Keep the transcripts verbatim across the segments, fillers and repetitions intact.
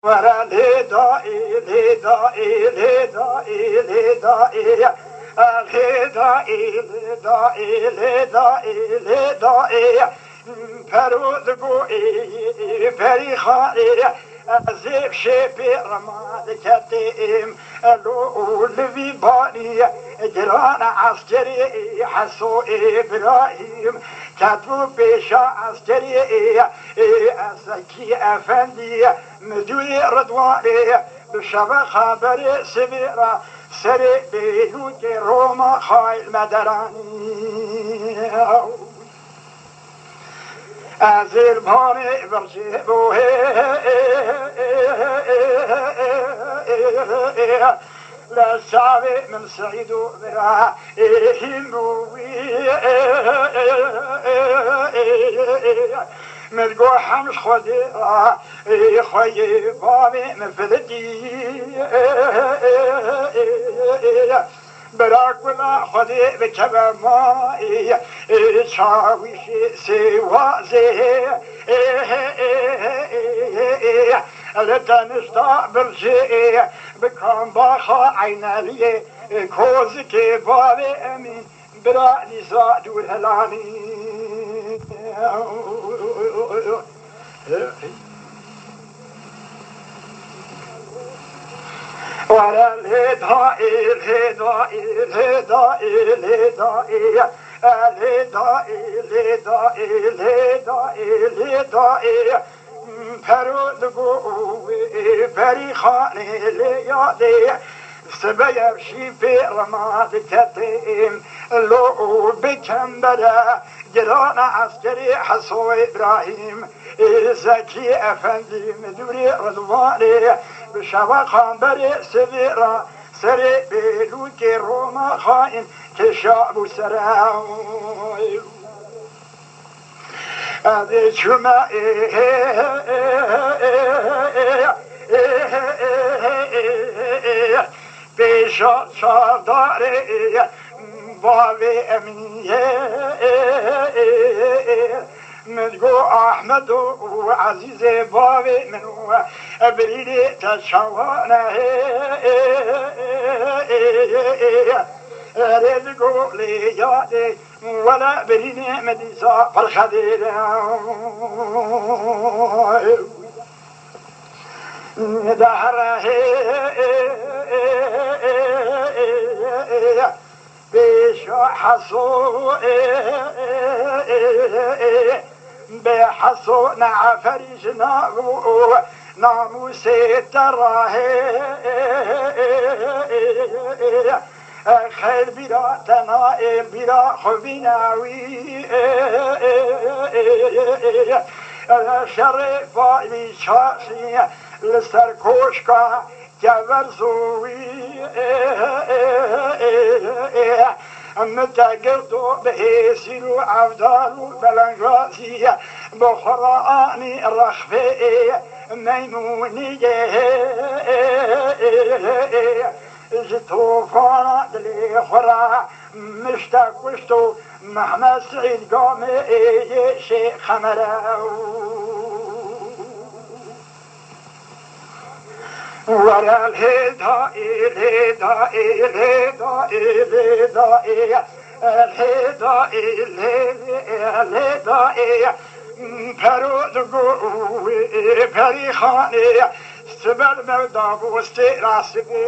Were lê dayê, lê dayê, lê dayê, lê dayê. E, lê dayê, lê dayê, lê dayê, lê dayê. Pero digo ê, ê, Perî Xanê, ez ê şêpê rima diketêm. Elo û li vî banî giran eskerê Heso Îbrahîm ketbû pêşa eskerê ê, ê, Ezekî Efendî, midûrê Ridwanê, bi şevexa berê sivê re serê bêlûkê Roma xayil me deranî. Ez ê li banê bircê bo hê, lê çavê min Seîd û bira ê hîn bû wî. Min got hemş Xwedê ra ê xwe yê bavê min filitî. Bira kula Xwedê bikeve mayê, ê, çawîşê sêwazê, ê, ê, ê, ê, ê, ê, li tenişta bircê, ê, bi kambaxa Eyneliyê, ê, kozikê bavê Emîn, bira Nîza dûr helanî. Were lê dayê, lê dayê, lê dayê, lê dayê. E, lê dayê, lê dayê, lê dayê, lê dayê. Pero digo wê Perî Xanê lê yadê. Sibe yev şî pê rima diketêm. Lo û bi kembere girana eskerê Heso Îbrahîm. Ê Zekî Efendî, midûrê Ridwanê, bi şevexa berê sivê re serê bêlûkê Roma xayîn kêşabû sere. Ez ê çûme pêşa çardarê bavê Emînê. Min got Ahmed û Ezîzê bavê min û birînê te çawa ne? Erê digo lê yadê wele birînê min dîsa pir xedêr e. De here pêşa Heso, bê Heso ne eferî ji nav û namûsê te re. Xeyr bîra te nayê, bîra xwe bîne wî. Şerê payî çaxî li ser koşka Kever zûwî min te girto bi hêsîr û evdar û belengazî, bi xwe re anî rexfê Meymûniyê. Ji tofana dilê xwe re mişte kuşt û Mehmed Seîd Gamê yê Şêx Qemere. Were lê dayê, lê dayê, lê dayê, lê dayê, lê dayê, lê, lê, lê dayê. Pero digo wê Perî Xanê, sibel mewda bû stêra sibê,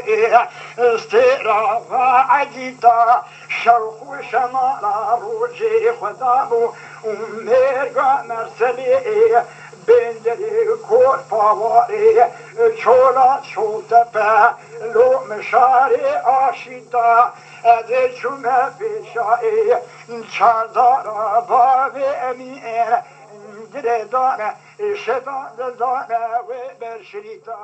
stêra va egîta. Şewq û şemala rojê xwe dabû û mêrga Merselê, bênderê Kor Pawarê, Çola Çoltepe, lo mişarê Aşîta, ez ê çûme pêşayê çardara bavê Emîn, girêdane şedan dildane wê berşirîta.